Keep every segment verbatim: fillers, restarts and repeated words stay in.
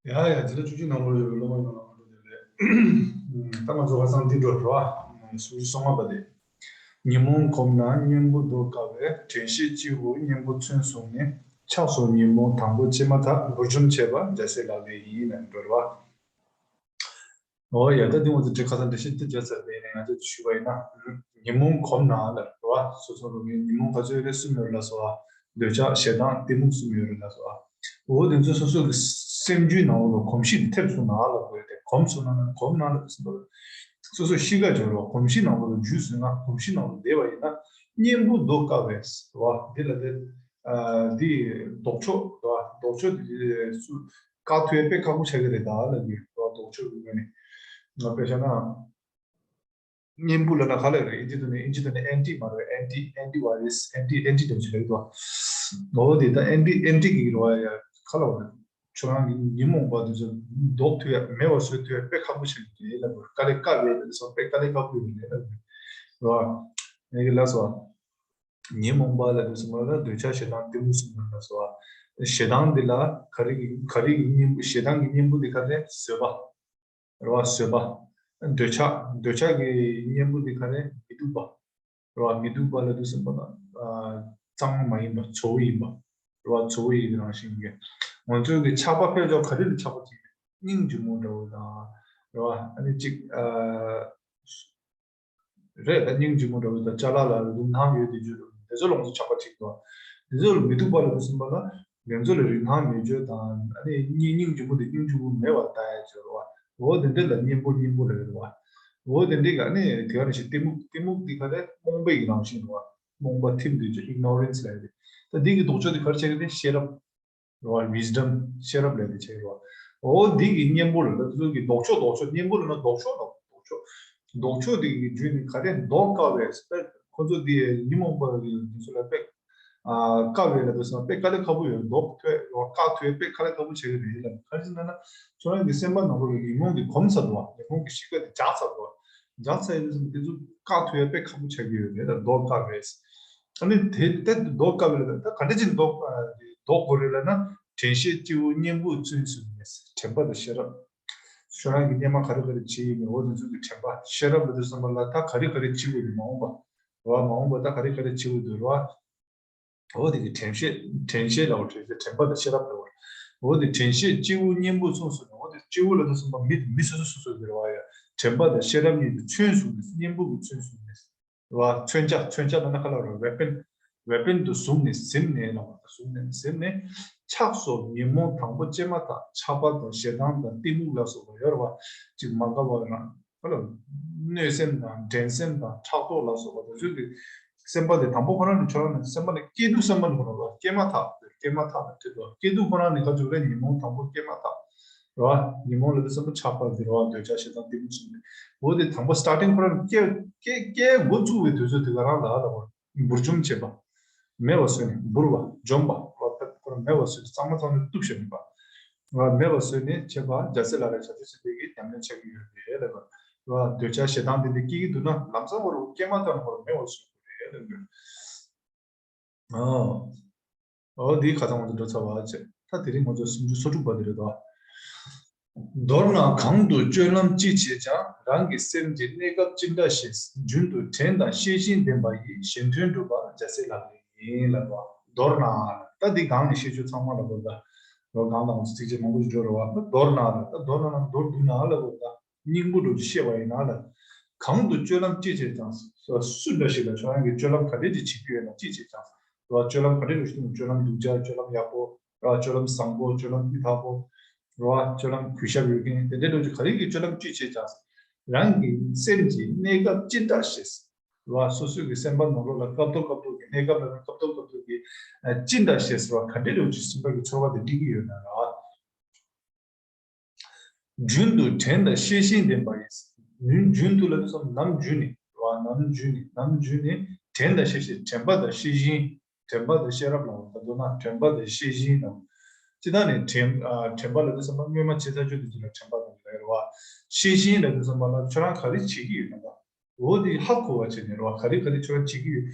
ཡ་ཡ། འཛིན་གྲྭ་བཅུ་གཅིག་ནང་ལོགས་ཡོད་པའི་སློབ་མ་ཡོངས་ལ་སྔ་དྲོ་བདེ་ལེགས། ད་ང་ཚོ་ཁ་སང་འདི་འགྲོ་རོགས་ཨ། སུམ་ཅུ་སོ་ལྔ་པ་དེ། ཉོན་མོངས་གོམས་ན་གཉེན་པོ་བཟློག་དཀའ་བས། དྲན་ཤེས་སྤྱི་བོར་གཉེན་པོ་ཚུན་བཟུང་ནས། ཆགས་སོགས་ཉོན་མོངས་དང་པོ་སྐྱེས་མ་ཐག། འབུར་འཇོམས་བྱེད་པ་འཇའ་ཟེར་ལག་ལེན་ཡིན། ལབ་འགྲོ་རོགས་ཨ། ཨོ་ཡ། ད་འདི་ང་ཚོ་འདྲི་ཁ་སང་འགྲེལ་བཤད་འདི་བརྒྱབ་ཚར་བས་ནས་ང་ཚོ་ཞུས་པ་ཡིན་ན། ཉོན་མོངས་གོམས་ན་ལ་རེད་བ། སོ་སོ་རང་གི་ཉོན་མོངས་ག་ཚོད་རེ་གསུམ་ཡོད་ལ་སོ་བ། འདོད་ཆགས་ཞེ་སྡང་གཏི་མུག་གསུམ་ཡོད་རེད་ལ་སོ་བ། འོ་དེ་ཚོ་སོ་སོ་གི་སེམས་རྒྱུད་ནང་ལོགས་ལ་གོམས་གཤིས་ཐེབས་སོང་ན་ལ་གོ་ཡ་དེ། གོམས་སོང་ན་ན་གོམས་ན་ལ་ཟེར་བ། སོ་སོ་གཤིས་ཀ་སྦྱོར་བ་གོམས་གཤིས་ནང་ལོགས་ལ་འཇུས་སོང་ན། གོམས་གཤིས་ནང་ལོགས་བསྡད་པ་ཡིན་ན་གཉེན་པོ་བཟློག་དཀའ་བས་བ། འདི་ལ་དེ་འདི་ལྡོག་ཕྱོགས་བ། ལྡོག་ཕྱོགས་འདི་སུ་བཀག་ཐུབ་ཡ་དཔེ་ཁག་པོ་ཆགས་ཀྱི་རེད་ད་ལབ་ཀྱི་རེད་བ། ལྡོག་ཕྱོགས་ཀྱི་ངོས་ནས་ང་དཔེ་བཞག་ན། གཉེན་པོ་ལབ་ན་ག་ལ་རེད། ཨིན་ཇི་ཐོག་ནས། ཨིན་ཇི་ཐོག་ནས་ཨེན་ཊི་མ་རེད། ཨེན་ཊི་ཨེན་ཊི་ཝའི་རས་ཨེན་ཊི་ཨེན་ཊི་འདྲ་ཞིག་རེད་དོ། འོ་དེ་ད་ཨེན་ཊི་ཨེན་ཊི་གི་རེད་བ། ཡ་ག་ལ་བ་རེད། ཁྱོད་རང་གི་ཉོན་མོངས་པ་དེ་ཚོ་བཟློག་ཐུབ་ཡ་མེད་པ་བཟོ་ཐུབ་ཡ་དཔེ་ཁག་པོ་ཞིག་རེད་ལབ་དགོས། དཀའ་ལས་དཀའ་བའི་དེ་ཚོ་དཔེ་དཀའ་ལས་ཁག་པོ་ཡོད་རེད་ལབ་དགོས་རེད་བ། ངས་ཀྱི་ལབ་སོང་བ། ཉོན་མོངས་པ་ལབ་དུས་ཙམ་པ་ལ་འདོད་ཆགས་ཞེ་སྡང་གཏི་མུག་གསུམ་ཡོད་ལབ་སོང་བ། ཞེ་སྡང་འདི་ལ་ག་རེ་གི་ག་རེ་གི་གཉེན་པོ། ཞེ་སྡང་གི་གཉེན་པོ་འདི་ག་རེ་རེད། བཟོད་པ། རེད་བ། བཟོད་པ། འདོད་ཆགས། འདོད་ཆགས་ཀྱི་གཉེན་པོ་འདི་ག་རེ། མི་སྡུག་པ། རེད་བ། མི་སྡུག་པ་ལབ་དུས་ཙམ་པ་ལ་ཨ་གཙང་མ་མ་ཡིན་པ། བཙོག་པ་ཡིན་པ། རེད་བ། བཙོག་པ་ཡིན་པའི་རང་བཞིན་གྱི། ང་ཚོའི་གི་ཆགས་པ་ཕལ་ཆེར་ག་རེ་ལ་ཆགས་པ་ཅིག་རེད། སྙིང་རྗེ་མོ་འདྲ་བོ་དང་། རེད་བ། ཨ་ནི་གཅིག་ཨ། རེད། ད་སྙིང་རྗེ་མོ་འདྲ་བོ་དང་ཅ་ལག་ལ་རིན་ཐང་ཡོད་དེ་བརྗོད་འདུག་དེ་ཚོ་ལ་ང་ཚོ་ཆགས་པ་ཅིག་འདུག་དེ་ཚོ་ལ་མི་སྡུག་པ་ལབ་དུས་ཙམ་པ་ལ་དེ་ཚོ་ལ་རིན་ཐང་མེད་བརྗོད་དང་། ཨ་ནི་སྙིང་སྙིང་རྗེ་མོ་དེ་སྙིང་རྗེ་མོ་མེད་པ་ལྟ་ཡ་བརྗོད་རེད་བ། འོ་དེ་འདྲ་ལ་གཉེན་པོ་གཉེན་པོ་ལབ་ཡོད་རེད་བ། འོ་དེ་འདྲའི་ག་ནས་དེ་ག་ནས་ཤེས། གཏི་མུག་གཏི་མུག་འདི་ག་རེ། རྨོངས་པའི་རང་བཞིན་རེད་བ། རྨོངས་པ་ཐིམ་དུས་ཀྱི་ཨིག་ནོ་རེན་སི་ལབ་ཡ་དེ། ད་འདི་གི་ལྡོག་ཕྱོགས་དེ་ག་རེ་ཆགས་ཀྱི་རེད། ཤེས་རབ། རེད་བ། ཝིས་ཌམ། ཤེས་རབ་ལབ་དེ་བྱས་རེད་བ། འོ་འདི་གི་གཉེན་པོ་ལ་ད་དེ་ཚོ་གི་ལྡོག་ཕྱོགས། ལྡོག་ཕྱོགས། གཉེན་པོ་ལབ་ན་ལྡོག་ཕྱོགས་ལ། ལྡོག་ཕྱོགས། ལྡོག་ཕྱོགས་དེ་གི་བརྒྱུད་ནས་ག་རེ་བཟློག་དཀའ་བས། ཁོ་ཚོ་དེ་ཉོན་མོངས་པ་གི་དེ་ཚོ་ལ་དཔེ་ཨ་དཀའ་བས་ལབ་དུས་ཙམ་པ་དཔེ་དཀའ་ལས་ཁག་པོ་ཡོད། ལྡོག་ཐུབ་རེད་བ། བཀག་ཐུབ་ཡ་དཔེ་དཀའ་ལས་ཁག་པོ་བྱེད་ཀྱི་རེད་ལབ། ག་རེ་ཟེར་ན་ན་ཁྱོད་རང་གི་སེམས་པ་ནང་ལོགས་ལ་ཉོན་མོངས་དེ་གོམས་ཚར་འདུག་བ། ཉོན་མོངས་ཀྱི་གཤིས་ཀ་དེ་འཇགས་ཚར་འདུག་བ། འཇགས་ཚར་ཡོད་དུས་ཙམ་པ་དེ་ཚོ་བཀག་ཐུབ་ཡ་དཔེ་ཁག་པོ་ཆགས་ཀྱི་ཡོད་རེད། ད་ལྡོག་དཀའ་བས། ཨ་ནི་དེ་དེ་ལྡོག་དཀའ་བས་ལ་ད་ག་འདྲ་ཅིག་ལྡོག་ལྡོག་དགོས་རེད་ལབ་ན། དྲན་ཤེས་སྤྱི་བོར་གཉེན་པོ་ཚུན་བཟུང་ནས། དྲན་པ་དང་ཤེས་རབ། ཁྱོད་རང་གིས་སྔོན་མ་ག་རེ་ག་རེ་བྱས་ཡིན་མིན་འོ་དེ་ཚོ་གི་དྲན་པ། ཤེས་རབ་ལབ་དུས་ཙམ་པ་ལ་ད་ག་རེ་ག་རེ་བྱེད་དགོས་རེད། མ་འོངས་པ་རེད་བ། མ་འོངས་པ་ད་ག་རེ་ག་རེ་བྱེད་དགོས་འདུག་རེད་བ། འོ་དེ་གི་དྲན་ཤེས། དྲན་ཤེས་ལབ་པ་དྲན་ཤེས། དྲན་པ་དང་ཤེས་རབ་ལབ་པ། འོ་དེ་དྲན་ཤེས་སྤྱི་བོར་གཉེན་པོ་ཚུན་བཟུང་ནས། འོ་དེ་སྤྱི་བོ་ལབ་དུས་ཙམ་པ་མི་མི་སོ་སོ་སོ་སོ་གི་རེད་བ། ཡ་དྲན་པ་དང་ཤེས་རབ་གཉིས་ཀྱི་ཚུན་བཟུང་ནས། གཉེན་པོ་གི་ཚུན་བཟུང་ནས། རེད་བ། མཚོན་ཆ། མཚོན་ཆ་ལབ་ན་ག་ལ་རེད། ཝེ་པན། ཝེ་པན་དུ་བཟུང་ནས། ཟིན་ནས་ལབ་པ་དང་། བཟུང་ནས། ཟིན་ནས། ཆགས་སོགས་ཉོན་མོངས་དང་པོ་སྐྱེས་མ་ཐག། ཆགས་པ་དང་ཞེ་སྡང་དང་གཏི་མུག་ལ་སོགས་པ་ཡོད་རེད་བ། ཅིག་མ་དགའ་བ་རང་། ག་ལ། གནོད་སེམས་དང་འགྲན་སེམས་དང་ཕྲག་དོག་ལ་སོགས་པ་དེ་ཚོ་གི་སེམས་པ་དེ་དང་པོ་ཁོ་རང་ནས་ཁྱོད་རང་ནས་སེམས་པ་ནས་སྐྱེས་དུས་སེམས་པ་ནས་ཁོ་རང་ལ་སྐྱེས་མ་ཐག་སྐྱེས་མ་ཐག་ནས་ཁྲིད་དོ། སྐྱེས་དུས་ཁོ་རང་ནས་ག་ཚོད་རེད། ཉོན་མོངས་དང་པོ་སྐྱེས་མ་ཐག་རེད་བ། ཉོན་མོངས་ལབ་དུས་སེམས་པ་ཆགས་པ་དེ་རེད་བ། འདོད་ཆགས་ཞེ་སྡང་གཏི་མུག་ཟེར་ནས། འོ་དེ་དང་པོ་སི་ཊར་ཊིང་ཁོ་རང་སྐྱེ་སྐྱེ་སྐྱེ་འགོ་བཙུགས་པའི་དུས་ཚོད་དེ་ག་རང་ལ་ལ་བ། འབུར་འཇོམས་བྱེད་པ། མེད་པ་བཟོས་ནས། འབུར་བ། འཇོམས་པ། རེད་བ། ཁོ་རང་མེད་པ་བཟོས་ནས་གཙང་མ་གཙང་མ་གཏུབ་བཞག་ནས་པ། རེད་བ། མེད་པ་བཟོས་ནས་བྱེད་པ་འཇའ་ཟེར་ལག་ལེན་བྱ་སྟེ་ཟེར་དེ་གི་ཉམས་ལེན་བྱ་གི་ཡོད་རེད་ལབ་པ། རེད་བ། འདོད་ཆགས་ཞེ་སྡང་དེ་འདྲ་སྐྱེ་གི་འདུག་ན་ལམ་སང་བར་དུ་སྐྱེས་མ་ཐག་ནས་ཁོ་རང་མེད་པ་བཟོ་དགོས་རེད་ལབ་ཡོད། ཨོ། ཨོ་འདིའི་ཁ་ཚང་ང་ཚོ་འགྲོ་ཚར་བ་བྱས། ད་དེ་རིང་ང་ཚོ་སུམ་ཅུ་སོ་དྲུག་པ་དེ་རེད་དོ། མདོར་ན་གང་དུ་སྤྱོད་ལམ་ཅི་བྱེད་ཀྱང་། རང་གི་སེམས་ཀྱི་གནས་སྐབས་ཅི་འདྲ་ཤེས། རྒྱུན་དུ་དྲན་དང་ཤེས་བཞིན་ལྡན་པ་ཡིས། གཞན་དོན་སྒྲུབ་པ་འཇའ་ཟེར་ལག་ལེན་ཡིན་ལབ་པ། མདོར་ན། ད་འདི་སྒང་ནས་བཤད་རྒྱུ་ཚང་མ་ལབ་དགོས་ད། རོ་སྒང་ལ་ང་ཚོ་ཚིགས་བཅད་མང་པོ་ཞིག་འགྲོ་རེད་བ། ད་མདོར་ན་ལ། ད་མདོར་ན་ན་མདོར་བསྡུ་ན་ལབ་དགོས་ད། སྙིང་པོ་འགྲོ་རྒྱུ་བཤད་པ་ཡིན་ན་ལ། གང་དུ་སྤྱོད་ལམ་ཅི་བྱེད་ཀྱང་། སུ་འདྲ་ཞིག་ལ་ཁྱོད་རང་གིས་སྤྱོད་ལམ་ག་འདྲས་ཅིག་བྱེད་ཀྱི་ཡོད་ན། ཅི་བྱེད་ཀྱང་། རོ་སྤྱོད་ལམ་ག་འདྲས་རེད་ཞུ་ན། སྤྱོད་ལམ་སྡུག་ཅག་སྤྱོད་ལམ་ཡག་པོ། རོ་སྤྱོད་ལམ་བཟང་པོ། སྤྱོད་ལམ་སྤུས་དག་པོ། རོ་སྤྱོད་ལམ་གུས་ཞབས་ཡོད་མཁན་དེ་འདྲས་འགྲོ་རྒྱུ་ག་རེ་གི་སྤྱོད་ལམ་ཅི་བྱེད་ཀྱང་། རང་གི་སེམས་ཀྱི་གནས་སྐབས་ཅི་འདྲ་ཤེས། རོ་སོ་སོ་གི་སེམས་པ་ནང་ལོགས་ལ་སྐབས་ཐོག་སྐབས་ཐོག་གི་གནས་སྐབས་ལ་སྐབས་ཐོག་སྐབས་ཐོག་གི་ཅི་འདྲ་ཤེས་རོ་ག་འདྲས་རེད་ཅིག་སེམས་པ་གི་ཚོར་བ་དེ་སྒྲིག་གི་ཡོད་ན་ར། རྒྱུན་དུ་དྲན་དང་ཤེས་བཞིན་ལྡན་པ་ཡིས། རྒྱུན་དུ་ལབ་དུས་ཙམ་ནམ་རྒྱུན་ནས་རེད་བ། ནམ་རྒྱུན་ནས། ནམ་རྒྱུན་ནས་དྲན་དང་ཤེས་བཞིན། དྲན་པ་དང་ཤེས་བཞིན། དྲན་པ་དང་ཤེས་རབ་ལ་བ། ད་མདོར་ན་དྲན་པ་དང་ཤེས་བཞིན་ལ་བ། སྤྱིར་བཏང་ནས་དྲན་ཨ་དྲན་པ་ལབ་དུས་ཙམ་པ་སྔོན་མ་བྱས་ཚར་རྒྱུ་དེ་ཚོ་ལ་དྲན་པ་དང་ལབ་རེད་བ། ཤེས་བཞིན་ལབ་དུས་ཙམ་པ་ལ་ཁྱོད་རང་ག་རེ་བྱེད་ཀྱི་ཡོད་ན་ད། འོ་དེ་ཧ་གོ་བ་བྱས་ནས་རེད་བ། ག་རེ་ག་རེ་ཁྱོད་རང་བྱེད་ཀྱི་ཡོད།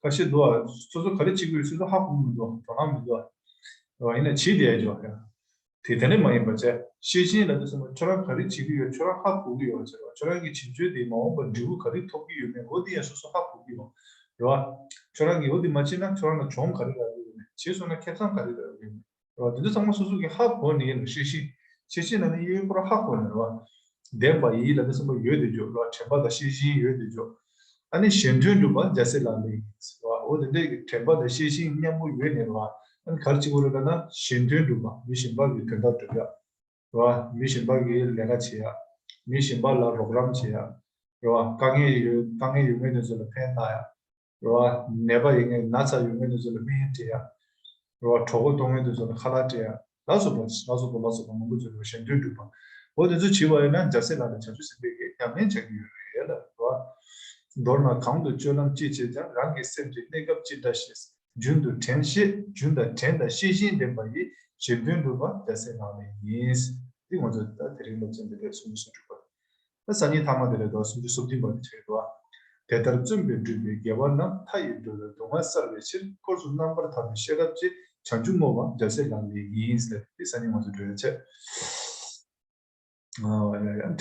ཁ་ཤས་འདུག་བ། སོ་སོ་ག་རེ་བྱེད་ཀྱི་ཡོད་སོ་སོ་ཧ་གོ་མི་འདུག་དོ་སྣང་མི་འདུག་བ། རེད་བ། ཡིན་ན་བྱེད་བསྡད་ཡ་ཅིག་བ། དེ་དེ་ནས་མ་ཡིན་པ་བྱས། ཤེས་བཞིན་ལ་དེ་ཚོ་ཁྱོད་རང་ག་རེ་བྱེད་ཀྱི་ཡོད། ཁྱོད་རང་ཧ་གོ་གི་ཡོད་བྱས་པ། ཁྱོད་རང་གི་བྱེད་སྤྱོད་དེ་མ་འོངས་པར་འབྲས་བུ་ག་རེ་ཐོབ་ཀྱི་ཡོད་མེད། འོ་དེ་ཡང་སོ་སོ་ཧ་གོ་གི་ཡོད་རེད་བ། ཁྱོད་རང་གིས་འོ་དེ་མ་བྱས་ན་ཁྱོད་རང་ལ་གྱོང་ག་རེ་རག་གི་ཡོད་མེད། བྱས་སོང་ན་ཁེ་བཟང་ག་རེ་རག་གི་ཡོད་མེད། རེད་བ། དེ་ཚོ་ཚང་མ་སོ་སོ་གིས་ཧ་གོ་ནས་ཡིན་ནོ། ཤེས་བཞིན། ཤེས་བཞིན་ལ་ནི་གཡས་གཡོན་ཁོ་རང་ཧ་གོ་ནས་རེད་བ། ལྡན་པ་ཡིས་ལ་ནི་སེམས་པ་ཡོད་དེ་འཇོག་རེད་བ། དྲན་པ་དང་ཤེས་བཞིན་ཡོད་དེ་འཇོག་ཨ་ནི་གཞན་དོན་སྒྲུབ་པ་རྒྱལ་སྲས་ལག་ལེན་ཡིན་རེད་བ། འོ་དེ་འདྲའི་གི་དྲན་པ་དང་ཤེས་བཞིན་མཉམ་པོ་ཡོད་ནས་རེད་བ། ཨ་ནི་ག་རེ་བྱེད་དགོས་རེད་ལབ་ན། གཞན་དོན་སྒྲུབ་པ། མི་གཞན་པ་གི་དོན་དག་སྒྲུབ་ཡ། རེད་བ། མི་གཞན་པ་གི་ལས་ཀ་བྱེད་ཡ། མི་གཞན་པ་ལ་རོགས་རམ་བྱེད་ཡ། རེད་བ། དཀའ་ངལ་ཡོད། དཀའ་ངལ་ཡོད་མཁན་དེ་ཚོ་ལ་ཕན་བཏགས་ཡ། རེད་བ། ནད་པ་ཡིན་མཁན། ན་ཚ་ཡོད་མཁན་དེ་ཚོ་ལ་སྨན་སྤྲད་ཡ། རེད་བ། གྲོད་ཁོག་ལྟོགས་མཁན་དེ་ཚོ་ལ་ཁ་ལག་སྤྲད་ཡ། ལ་སོགས་པ། ལ་སོགས་པ། ལ་སོགས་པ་མང་པོ་ཚོ་རེད་བ། གཞན་དོན་སྒྲུབ་པ། འོ་དེ་ཚོ་བྱེད་པ་ཡིན་ན་རྒྱལ་སྲས་ལག་ལེན། བྱང་ཆུབ་སེམས་དཔའི་གི་ཉམས་ལེན་བྱ་གི་ཡོད་རེད་ལ། རེད་བ། མདོར་ན་གང་དུ་སྤྱོད་ལམ་ཅི་བྱེད་ཀྱང་། རང་གི་སེམས་ཀྱི་གནས་སྐབས་ཅི་འདྲ་ཤེས། རྒྱུན་དུ་དྲན་ཤེས། རྒྱུན་དང་དྲན་དང་ཤེས་བཞིན་ལྡན་པ་ཡིས། གཞན་དོན་སྒྲུབ་པ་རྒྱལ་སྲས་ལག་ལེན་ཡིན། འདི་ང་ཚོས་ད་དེ་རིང་སློབ་ཚན་འདི་ལས་སུམ་ཅུ་སོ་དྲུག་པ། ད་སང་ཉིན་ཐ་མ་དེ་ལས་ད་སུམ་ཅུ་སོ་བདུན་པ་དེ་བྱེད་དོ། དེ་ལྟར་བརྩོན་པས་བསྒྲུབས་པའི་དགེ་བ་རྣམས། མཐའ་ཡས་འགྲོ་བའི་སྡུག་བསྔལ་བསལ་བའི་ཕྱིར། འཁོར་ཚུལ་རྣམ་པར་དག་པའི་ཤེས་རབ་ཀྱིས། བྱང་ཆུབ་བསྔོ་བ་རྒྱལ་སྲས་ལག་ལེན་ཡིན་ཟེར། འདི་སང་ཉིན་ང་ཚོ་འགྲོ་ཡ་བྱེད། ཨ་ཡ་ཡ། དྲི་བ།